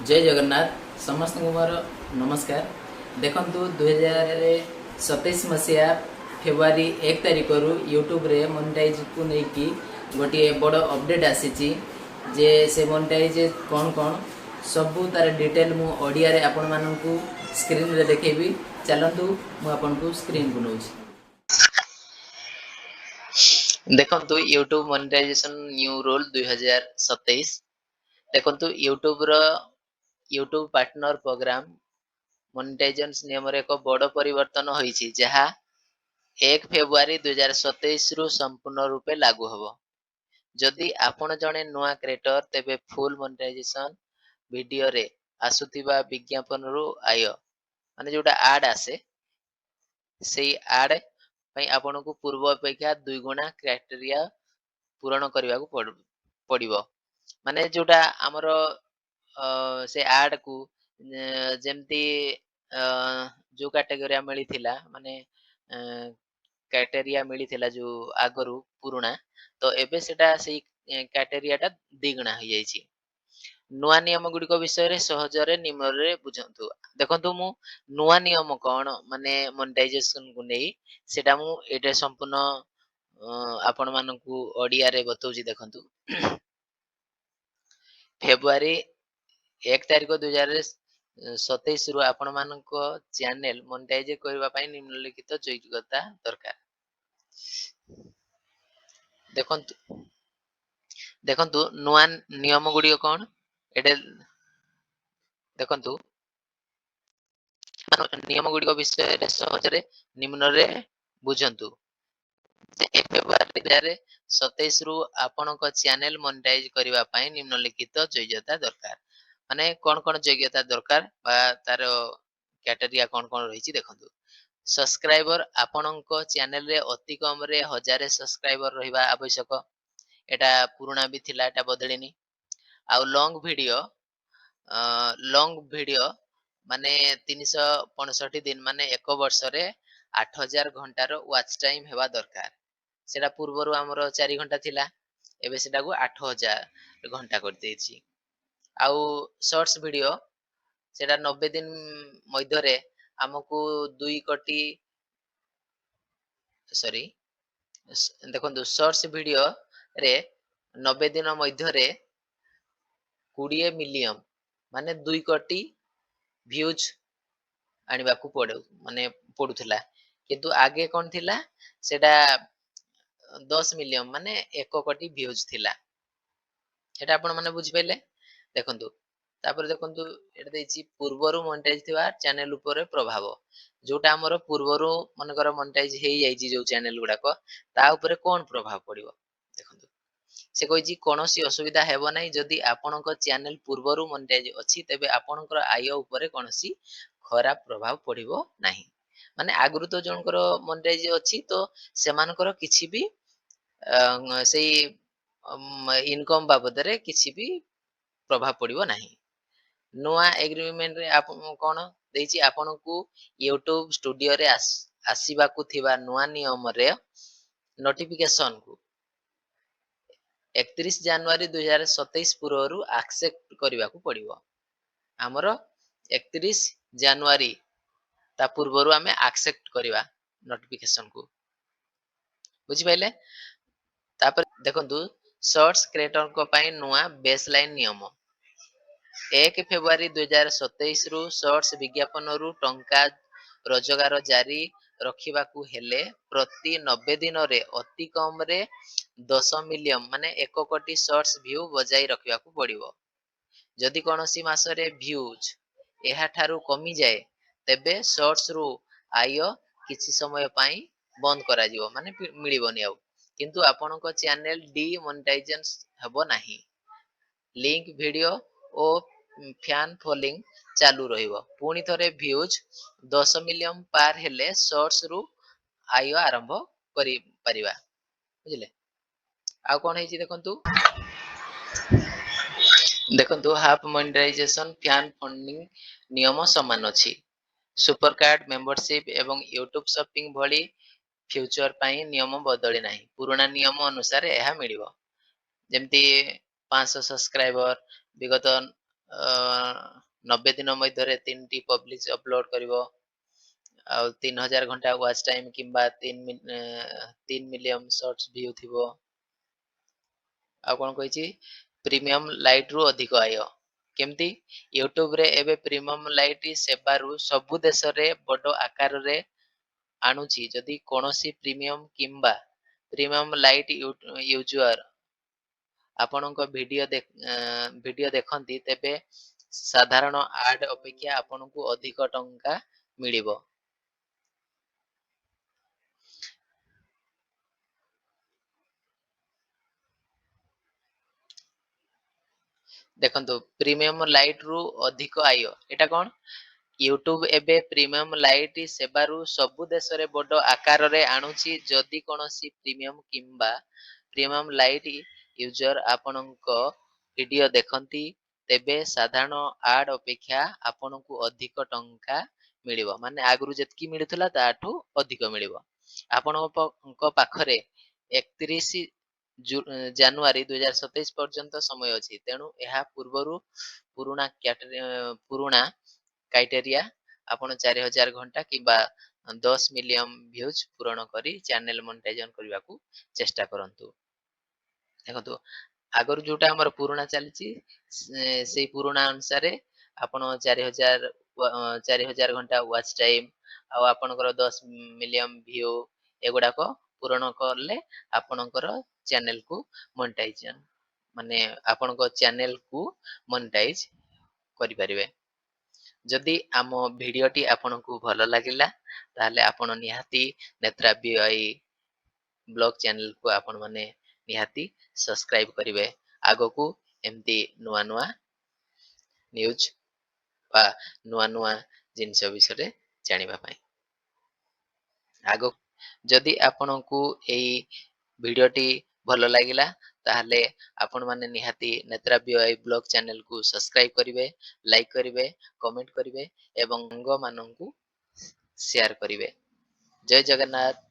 ଜୟ ଜଗନ୍ନାଥ। ସମସ୍ତଙ୍କୁ ମୋର ନମସ୍କାର। ଦେଖନ୍ତୁ, 2027 ମସିହା ଫେବୃଆରୀ 1 ତାରିଖରୁ ୟୁଟ୍ୟୁବରେ ମନିଟାଇଜକୁ ନେଇକି ଗୋଟିଏ ବଡ଼ ଅପଡ଼େଟ୍ ଆସିଛି ଯେ ସେ ମନିଟାଇଜ କ'ଣ କ'ଣ ସବୁ ତାର ଡିଟେଲ୍ ମୁଁ ଓଡ଼ିଆରେ ଆପଣମାନଙ୍କୁ ସ୍କ୍ରିନ୍ରେ ଦେଖେଇବି। ଚାଲନ୍ତୁ, ମୁଁ ଆପଣଙ୍କୁ ସ୍କ୍ରିନ୍କୁ ନେଉଛି। ଦେଖନ୍ତୁ, ୟୁଟ୍ୟୁବ ମନିଟାଇଜେସନ ନ୍ୟୁ ରୁଲ୍ 2027। ଦେଖନ୍ତୁ, ୟୁଟ୍ୟୁବର ୟୁଟ୍ୟୁବ ପାର୍ଟନର ପ୍ରୋଗ୍ରାମ ମନିଟାଇଜେସନ ନିୟମରେ ଏକ ବଡ଼ ପରିବର୍ତ୍ତନ ହୋଇଛି, ଯାହା 1 ଫେବୃଆରୀ 2027ରୁ ସମ୍ପୂର୍ଣ୍ଣ ରୂପେ ଲାଗୁ ହେବ। ଯଦି ଆପଣ ଜଣେ ନୂଆ କ୍ରିଏଟର, ତେବେ ଫୁଲ୍ ମନିଟାଇଜେସନ ଭିଡ଼ିଓରେ ଆସୁଥିବା ବିଜ୍ଞାପନରୁ ଆୟ, ମାନେ ଯୋଉଟା ଆଡ୍ ଆସେ, ସେଇ ଆଡ୍ ପାଇଁ ଆପଣଙ୍କୁ ପୂର୍ବ ଅପେକ୍ଷା ଦୁଇଗୁଣା କ୍ରାଇଟେରିଆ ପୂରଣ କରିବାକୁ ପଡ଼ିବ। ମାନେ ଯୋଉଟା ଆମର ସେ ଆଡ୍କୁ ଯେମିତି ଯୋଉ କାଟେଗୋରିଆ ମିଳିଥିଲା, ମାନେ କ୍ରାଇଟେରିଆ ମିଳିଥିଲା ଯୋଉ ଆଗରୁ ପୁରୁଣା, ତ ଏବେ ସେଟା ସେଇ କ୍ରାଇଟେରିଆଟା ଦ୍ୱିଗୁଣା ହେଇଯାଇଛି। ନୂଆ ନିୟମ ଗୁଡ଼ିକ ବିଷୟରେ ସହଜରେ ନିମ୍ନରେ ବୁଝନ୍ତୁ। ଦେଖନ୍ତୁ, ମୁଁ ନୂଆ ନିୟମ କ'ଣ, ମାନେ ମନିଟାଇଜେସନକୁ ନେଇ, ସେଟା ମୁଁ ଏଇଟା ସମ୍ପୂର୍ଣ୍ଣ ଆପଣମାନଙ୍କୁ ଓଡ଼ିଆରେ ବତଉଛି। ଦେଖନ୍ତୁ, ଫେବୃଆରୀ 1 ତାରିଖ 2027ରୁ ଆପଣମାନଙ୍କ ଚ୍ୟାନେଲ ମନିଟାଇଜ କରିବା ପାଇଁ ନିମ୍ନଲିଖିତ ଯୋଗ୍ୟତା ଦରକାର। ଦେଖନ୍ତୁ, ଦେଖନ୍ତୁ, ନୂଆ ନିୟମ ଗୁଡ଼ିକ କ'ଣ ଏଇଟା ଦେଖନ୍ତୁ। ନିୟମ ଗୁଡ଼ିକ ବିଷୟରେ ସହଜରେ ନିମ୍ନରେ ବୁଝନ୍ତୁ ଯେ 1 ଫେବୃଆରୀ 2027ରୁ ଆପଣଙ୍କ ଚ୍ୟାନେଲ ମନିଟାଇଜ କରିବା ପାଇଁ ନିମ୍ନଲିଖିତ ଯୋଗ୍ୟତା ଦରକାର। ମାନେ କ'ଣ କ'ଣ ଯୋଗ୍ୟତା ଦରକାର ବା ତାର କ୍ରାଇଟେରିଆ କ'ଣ କ'ଣ ରହିଛି, ଦେଖନ୍ତୁ। ସବସ୍କ୍ରାଇବର, ଆପଣଙ୍କ ଚ୍ୟାନେଲରେ ଅତି କମରେ 1000 ସବସ୍କ୍ରାଇବର ରହିବା ଆବଶ୍ୟକ। ଏଟା ପୁରୁଣା ବି ଥିଲା, ଏଟା ବଦଳିନି। ଆଉ ଲଙ୍ଗ ଭିଡ଼ିଓ, ଲଙ୍ଗ ଭିଡ଼ିଓ ମାନେ 365 ଦିନ, ମାନେ ଏକ ବର୍ଷରେ 8000 ଘଣ୍ଟାର ୱାଚ୍ ଟାଇମ୍ ହେବା ଦରକାର। ସେଟା ପୂର୍ବରୁ ଆମର 4 ଘଣ୍ଟା ଥିଲା, ଏବେ ସେଟାକୁ 8000 ଘଣ୍ଟା କରିଦେଇଛି। ଆଉ ସର୍ଟସ ଭିଡ଼ିଓ, ସେଟା 90 ଦିନ ମଧ୍ୟରେ ଆମକୁ 2 କୋଟି, ସରି, ଦେଖନ୍ତୁ, ସର୍ଟସ ଭିଡ଼ିଓରେ 90 ଦିନ ମଧ୍ୟରେ 20 ମିଲିୟନ, ମାନେ 2 କୋଟି ଭ୍ୟୁଜ୍ ଆଣିବାକୁ ପଡେ, ମାନେ ପଡୁଥିଲା। କିନ୍ତୁ ଆଗେ କ'ଣ ଥିଲା? ସେଟା 10 ମିଲିୟନ, ମାନେ 1 କୋଟି ଭ୍ୟୁଜ୍ ଥିଲା। ଏଟା ଆପଣ ମାନେ ବୁଝିପାରିଲେ। ଦେଖନ୍ତୁ, ତାପରେ ଦେଖନ୍ତୁ, ଏଟା ଦେଇଛି ପୂର୍ବରୁ ମନିଟାଇଜ ଥିବା ଚ୍ୟାନେଲ ଉପରେ ପ୍ରଭାବ। ଯୋଉଟା ଆମର ପୂର୍ବରୁ ମନେକର ମନିଟାଇଜ ହେଇଯାଇଛି ଯୋଉ ଚ୍ୟାନେଲ ଗୁଡାକ, ତା ଉପରେ କ'ଣ ପ୍ରଭାବ ପଡିବ? ଦେଖନ୍ତୁ, ସେ କହିଛି କୌଣସି ଅସୁବିଧା ହେବ ନାହିଁ। ଯଦି ଆପଣଙ୍କ ଚ୍ୟାନେଲ ପୂର୍ବରୁ ମନିଟାଇଜ ଅଛି, ତେବେ ଆପଣଙ୍କର ଆୟ ଉପରେ କୌଣସି ଖରାପ ପ୍ରଭାବ ପଡିବ ନାହିଁ। ମାନେ ଆଗରୁ ତ ଜଣଙ୍କର ମନିଟାଇଜ ଅଛି, ତ ସେମାନଙ୍କର କିଛି ବି ସେଇ ଇନକମ ବାବଦରେ କିଛି ବି ପ୍ରଭାବ ପଡିବ ନାହିଁ। ନୂଆ ଏଗ୍ରିମେଣ୍ଟରେ ଆପଣ କ'ଣ ଦେଇଛି? ଆପଣଙ୍କୁ ୟୁଟ୍ୟୁବ ଷ୍ଟୁଡିଓରେ ଆସିବାକୁ ଥିବା ନୂଆ ନିୟମରେ ନୋଟିଫିକେସନକୁ 31 ଜାନୁଆରୀ 2027 ପୂର୍ବରୁ ଆକ୍ସେପ୍ଟ କରିବାକୁ ପଡ଼ିବ। ଆମର 31 ଜାନୁଆରୀ ତା ପୂର୍ବରୁ ଆମେ ଆକ୍ସେପ୍ଟ କରିବା ନୋଟିଫିକେସନକୁ, ବୁଝିପାରିଲେ? ତାପରେ ଦେଖନ୍ତୁ, ସର୍ଟସ କ୍ରିଏଟରଙ୍କ ପାଇଁ ନୂଆ ବେସ୍ ଲାଇନ୍ ନିୟମ। 1 ଫେବୃଆରୀ 2027ରୁ ସର୍ଟସ ବିଜ୍ଞାପନରୁ ଟଙ୍କା ରୋଜଗାର ଜାରି ରଖିବାକୁ ହେଲେ ପ୍ରତି 90 ଦିନରେ ଅତି କମରେ 10 ମିଲିୟନ, ମାନେ 1 କୋଟି ସର୍ଟସ ଭ୍ୟୁ ବଜାଇ ରଖିବାକୁ ପଡ଼ିବ। ଯଦି କୌଣସି ମାସରେ ଭ୍ୟୁଜ୍ ଏହାଠାରୁ କମିଯାଏ, ତେବେ ସର୍ଟସରୁ ଆୟ କିଛି ସମୟ ପାଇଁ ବନ୍ଦ କରାଯିବ, ମାନେ ମିଳିବନି ଆଉ। କିନ୍ତୁ ଆପଣଙ୍କ ଚ୍ୟାନେଲ ଡି ମନିଟାଇଜେସନ ହେବ ନାହିଁ। ଲିଙ୍କ ଭିଡ଼ିଓ ଓ ଫ୍ୟାନ୍ ଫଲୋଇଂ ଚାଲୁ ରହିବ। ପୁଣି ଥରେ ଭ୍ୟୁଜ୍ 10 ମିଲିୟନ ପାର ହେଲେ ସର୍ଟସରୁ ଆୟ ଆରମ୍ଭ କରିପାରିବା। ବୁଝିଲେ? ଆଉ କ'ଣ ହେଇଛି ଦେଖନ୍ତୁ। ଦେଖନ୍ତୁ, ହାଫ୍ ମନିଟାଇଜେସନ ଫ୍ୟାନ୍ ଫଣ୍ଡିଂ ନିୟମ ସମାନ ଅଛି। ସୁପର କାର୍ଡ, ମେମ୍ବରସିପ୍ ଏବଂ ୟୁଟ୍ୟୁବ ସପିଂ ଭଳି ଫିଚର ପାଇଁ ନିୟମ ବଦଳି ନାହିଁ। ପୁରୁଣା ନିୟମ ଅନୁସାରେ ଏହା ମିଳିବ। ଯେମିତି 500 ସବସ୍କ୍ରାଇବର, ବିଗତ 90 ଦିନ ମଧ୍ୟରେ 3ଟି ପବ୍ଲିଶ ଅପଲୋଡ଼ କରିବ, ଆଉ 3000 ଘଣ୍ଟା ୱାଚ୍ ଟାଇମ୍ କିମ୍ବା 3 ମିଲିୟନ ସର୍ଟସ୍ ଭ୍ୟୁ ଥିବ। ଆଉ କ'ଣ କହିଛି? ପ୍ରିମିୟମ୍ ଲାଇଟ୍ରୁ ଅଧିକ ଆୟ। କେମିତି? ୟୁଟ୍ୟୁବରେ ଏବେ ପ୍ରିମିୟମ୍ ଲାଇଟ୍ ସେବାରୁ ସବୁ ଦେଶରେ ବଡ଼ ଆକାରରେ ଆଣୁଛି। ଯଦି କୌଣସି ପ୍ରିମିୟମ୍ କିମ୍ବା ପ୍ରିମିୟମ୍ ଲାଇଟ୍ ୟୁଜର ଆପଣଙ୍କ ଭିଡ଼ିଓ ଦେଖନ୍ତି, ତେବେ ସାଧାରଣ ଆଡ୍ ଅପେକ୍ଷା ଆପଣଙ୍କୁ ଅଧିକ ଟଙ୍କା ମିଳିବ। ଦେଖନ୍ତୁ, ପ୍ରିମିୟମ୍ ଲାଇଟ୍ରୁ ଅଧିକ ଆୟ, ଏଇଟା କ'ଣ? ୟୁଟ୍ୟୁବ ଏବେ ପ୍ରିମିୟମ୍ ଲାଇଟ୍ ସେବାରୁ ସବୁ ଦେଶରେ ବଡ଼ ଆକାରରେ ଆଣୁଛି। ଯଦି କୌଣସି ପ୍ରିମିୟମ୍ କିମ୍ବା ପ୍ରିମିୟମ୍ ଲାଇଟ୍ ୟୁଜର ଆପଣଙ୍କ ଭିଡ଼ିଓ ଦେଖନ୍ତି, ତେବେ ସାଧାରଣ ଆଡ୍ ଅପେକ୍ଷା ଆପଣଙ୍କୁ ଅଧିକ ଟଙ୍କା ମିଳିବ। ମାନେ ଆଗରୁ ଯେତିକି ମିଳୁଥିଲା, ତାଠୁ ଅଧିକ ମିଳିବ। ଆପଣଙ୍କ ପାଖରେ 31 ଜାନୁଆରୀ 2027 ପର୍ଯ୍ୟନ୍ତ ସମୟ ଅଛି। ତେଣୁ ଏହା ପୂର୍ବରୁ ପୁରୁଣା କ୍ରାଇଟେରିଆ, ଆପଣ 4000 ଘଣ୍ଟା କିମ୍ବା 10 ମିଲିୟନ ଭ୍ୟୁଜ୍ ପୂରଣ କରି ଚ୍ୟାନେଲ ମନିଟାଇଜେସନ କରିବାକୁ ଚେଷ୍ଟା କରନ୍ତୁ। ଦେଖନ୍ତୁ, ଆଗରୁ ଯୋଉଟା ଆମର ପୁରୁଣା ଚାଲିଛି, ସେଇ ପୁରୁଣା ଅନୁସାରେ ଆପଣ 4000 ଘଣ୍ଟା ୱାଚ୍ ଟାଇମ୍ ଆଉ ଆପଣଙ୍କର 10 ମିଲିୟନ ଭ୍ୟୁ, ଏଗୁଡ଼ାକ ପୂରଣ କଲେ ଆପଣଙ୍କର ଚ୍ୟାନେଲକୁ ମନିଟାଇଜେସନ, ମାନେ ଆପଣଙ୍କ ଚ୍ୟାନେଲକୁ ମନିଟାଇଜ କରିପାରିବେ। ଯଦି ଆମ ଭିଡ଼ିଓଟି ଆପଣଙ୍କୁ ଭଲ ଲାଗିଲା, ତାହେଲେ ଆପଣ ନିହାତି ନେତ୍ରା ବିଆଇ ବ୍ଲଗ ଚ୍ୟାନେଲକୁ ଆପଣମାନେ ନିହାତି ସବସ୍କ୍ରାଇବ କରିବେ, ଆଗକୁ ଏମିତି ନୂଆ ନୂଆ ନ୍ୟୁଜ୍ ବା ନୂଆ ନୂଆ ଜିନିଷ ବିଷୟରେ ଜାଣିବା ପାଇଁ। ଆଗ ଯଦି ଆପଣଙ୍କୁ ଏଇ ଭିଡ଼ିଓଟି ଭଲ ଲାଗିଲା, ତାହେଲେ ଆପଣମାନେ ନିହାତି ନେତ୍ରା ବିଆଇ ବ୍ଲଗ ଚ୍ୟାନେଲକୁ ସବସ୍କ୍ରାଇବ କରିବେ, ଲାଇକ୍ କରିବେ, କମେଣ୍ଟ କରିବେ ଏବଂ ସାଙ୍ଗମାନଙ୍କୁ ସେୟାର କରିବେ। ଜୟ ଜଗନ୍ନାଥ।